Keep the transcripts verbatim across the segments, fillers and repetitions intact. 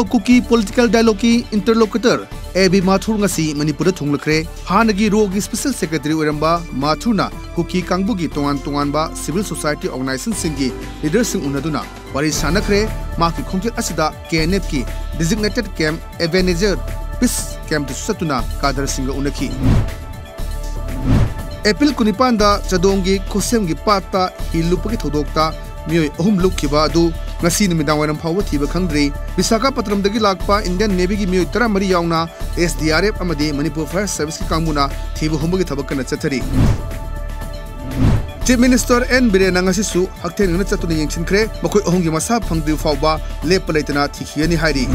Kuki political ꯗꯥꯏꯂꯣꯒꯀꯤ ꯏꯟꯇꯔꯂꯣꯀꯨꯇꯔ A B ꯃꯥꯊꯨꯔ ꯉꯁꯤ ꯃꯅꯤꯄꯨꯔꯗ ꯊꯨꯡꯂꯈ꯭ꯔꯦ꯫ ꯍꯥꯟꯅꯒꯤ ꯔꯣꯒꯤ ꯁ꯭ꯄꯦꯁꯦꯜ ꯁꯦꯀ꯭ꯔꯦꯇꯔꯤ ꯑꯣꯏꯔꯝꯕ ꯃꯥꯊꯨꯔꯅ ꯀꯨꯀꯤ ꯀꯥꯡꯕꯨꯒꯤ ꯇꯣꯉꯥꯟ ꯇꯣꯉꯥꯟꯕ ꯁꯤꯚꯤꯜ ꯁꯣꯁꯥꯏꯇꯤ ꯑꯣꯔꯒꯅꯥꯏꯖꯦꯁꯟꯁꯤꯡꯒꯤ ꯂꯤꯗꯔꯁꯤꯡ ꯎꯅꯗꯨꯅ ꯋꯥꯔꯤ ꯁꯥꯟꯅꯈ꯭ꯔꯦ꯫ ꯃꯍꯥꯛꯀꯤ ꯈꯣꯡꯆꯠ ꯑꯁꯤꯗ ꯀꯦ ꯑꯦꯟ ꯑꯦꯐꯀꯤ ꯗꯤꯖꯤꯒꯅꯦꯇꯦꯗ ꯀꯦꯝꯞ ꯑꯦꯕꯦꯅꯦꯖꯔ ꯄꯤꯁ ꯀꯦꯝꯞꯇꯁꯨ ꯆꯠꯇꯨꯅ ꯀꯥꯗꯔꯁꯤꯡꯒ ꯎꯅꯈꯤ꯫ ꯑꯦꯄ꯭ꯔꯤꯜ ꯀꯨꯟꯅꯤꯄꯥꯟꯗ ꯆꯥꯗꯣꯡꯒꯤ ꯈꯨꯁꯦꯝꯒꯤ ꯄꯥꯠꯇ ꯍꯤ ꯂꯨꯞꯄꯒꯤ ꯊꯧꯗꯣꯛꯇ ꯃꯤꯑꯣꯏ ꯑꯍꯨꯝ ꯂꯨꯞꯈꯤꯕ ꯑꯗꯨ ꯉꯁꯤ ꯅꯨꯃꯤꯗꯥꯡ ꯋꯥꯏꯔꯝ ꯐꯥꯎꯕ ꯊꯤꯕ ꯈꯪꯗ꯭ꯔꯤ꯫ ꯕꯤꯁꯥꯈꯥꯄꯇꯅꯝꯗꯒꯤ ꯂꯥꯛꯄ ꯏꯟꯗꯤꯌꯟ ꯅꯦꯚꯤꯒꯤ ꯃꯤꯑꯣꯏ ꯇꯔꯥꯃꯔꯤ ꯌꯥꯎꯅ ꯑꯦꯁ ꯗꯤ ꯑꯥꯔ ꯑꯦꯐ ꯑꯃꯗꯤ ꯃꯅꯤꯄꯨꯔ ꯐꯥꯌꯔ ꯁꯔꯚꯤꯁꯀꯤ ꯀꯥꯡꯕꯨꯅ ꯊꯤꯕ ꯍꯨꯝꯕꯒꯤ ꯊꯕꯛ ꯀꯟꯅ ꯆꯠꯊꯔꯤ꯫ ꯆꯤꯐ ꯃꯤꯅꯤꯁꯇꯔ ꯑꯦꯟ ꯕꯤꯔꯦꯟꯅ ꯉꯁꯤꯁꯨ ꯍꯛꯊꯦꯡꯅꯅ ꯆꯠꯇꯨꯅ ꯌꯦꯡꯁꯤꯟꯈ꯭ꯔꯦ꯫ ꯃꯈꯣꯏ ꯑꯍꯨꯝꯒꯤ ꯃꯁꯥ ꯐꯪꯗ꯭ꯔꯤꯕ ꯐꯥꯎꯕ ꯂꯦꯞꯄ ꯂꯩꯇꯅ ꯊꯤꯈꯤꯒꯅꯤ ꯍꯥꯏꯔꯤ꯫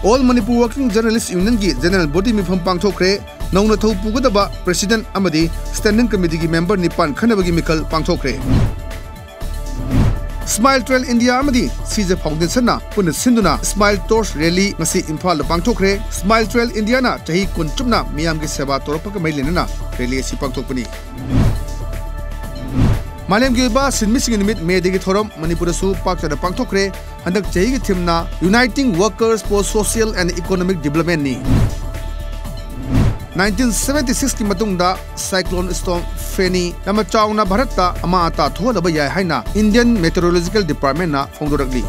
ꯑꯣꯜ ꯃꯅꯤꯄꯨꯔ ꯋꯥꯔꯀꯤꯡ ꯖꯔꯅꯦꯂꯤꯁ ꯌꯨꯅꯤꯌꯟꯒꯤ ꯖꯦꯅꯔꯦꯜ ꯕꯣꯗꯤ ꯃꯤꯐꯝ ꯄꯥꯡꯊꯣꯛꯈ꯭ꯔꯦ꯫ ꯅꯧꯅ ꯊꯧ ꯄꯨꯒꯗꯕ ꯄ꯭ꯔꯦꯁꯤꯗꯦꯟꯠ ꯑꯃꯗꯤ ꯁ꯭ꯇꯦꯟꯗꯤꯡ ꯀꯃꯤꯇꯤꯒꯤ ꯃꯦꯝꯕꯔ ꯅꯤꯄꯥꯟ ꯈꯟꯅꯕꯒꯤ ꯃꯤꯈꯜ ꯄꯥꯡꯊꯣꯛꯈ꯭ꯔꯦ꯫ ꯁ꯭ꯃꯥꯏꯜ ꯇ꯭ꯔꯦꯜ ꯏꯟꯗꯤꯌꯥ ꯑꯃꯗꯤ ꯁꯤꯖ ꯐꯥꯎꯟꯗꯦꯁꯟꯅ ꯄꯨꯟꯅ ꯁꯤꯟꯗꯨꯅ ꯁ꯭ꯃꯥꯏꯜ ꯇꯣꯔꯆ ꯔꯦꯂꯤ ꯉꯁꯤ ꯏꯝꯐꯥꯜꯗ ꯄꯥꯡꯊꯣꯛꯈ꯭ꯔꯦ꯫ ꯁ꯭ꯃꯥꯏꯜ ꯇ꯭ꯔꯦꯜ ꯏꯟꯗꯤꯌꯥꯅ ꯆꯍꯤ ꯀꯨꯟ ꯆꯨꯞꯅ ꯃꯤꯌꯥꯝꯒꯤ ꯁꯦꯕꯥ ꯇꯧꯔꯛꯄꯒ ꯃꯔꯤ ꯂꯩꯅꯅ ꯔꯦꯂꯤ ꯑꯁꯤ ꯄꯥꯡꯊꯣꯛꯄꯅꯤ꯫ ꯃꯥꯂꯦꯝꯒꯤ ꯑꯣꯏꯕ ꯁꯤꯟꯃꯤꯁꯤꯡꯒꯤ ꯅꯨꯃꯤꯠ ꯃꯦ ꯗꯦꯒꯤ ꯊꯧꯔꯝ ꯃꯅꯤꯄꯨꯔꯗꯁꯨ ꯄꯥꯛ ꯆꯥꯎꯅ ꯄꯥꯡꯊꯣꯛꯈ꯭ꯔꯦ꯫ ꯍꯟꯗꯛ ꯆꯍꯤꯒꯤ ꯊꯤꯝꯅ Uniting Workers for Social and Economic Developmentꯅꯤ꯫ ꯅꯥꯏꯟꯇꯤꯟ ꯁꯚꯦꯟꯇꯤ ꯁꯤꯛꯁꯀꯤ ꯃꯇꯨꯡꯗ ꯁꯥꯏꯀ꯭ꯂꯣꯟ ꯁ꯭ꯇꯣꯔꯝ ꯐꯦꯅꯤ ꯌꯥꯝꯅ ꯆꯥꯎꯅ ꯚꯥꯔꯠꯇ ꯑꯃꯥꯡ ꯑꯇꯥ ꯊꯣꯛꯍꯜꯂꯕ ꯌꯥꯏ ꯍꯥꯏꯅ ꯏꯟꯗꯤꯌꯟ ꯃꯦꯇꯤꯑꯣꯔꯣꯂꯣꯖꯤꯀꯦꯜ ꯗꯤꯄꯥꯔꯠꯃꯦꯟꯠꯅ ꯐꯣꯡꯗꯣꯔꯛꯂꯤ꯫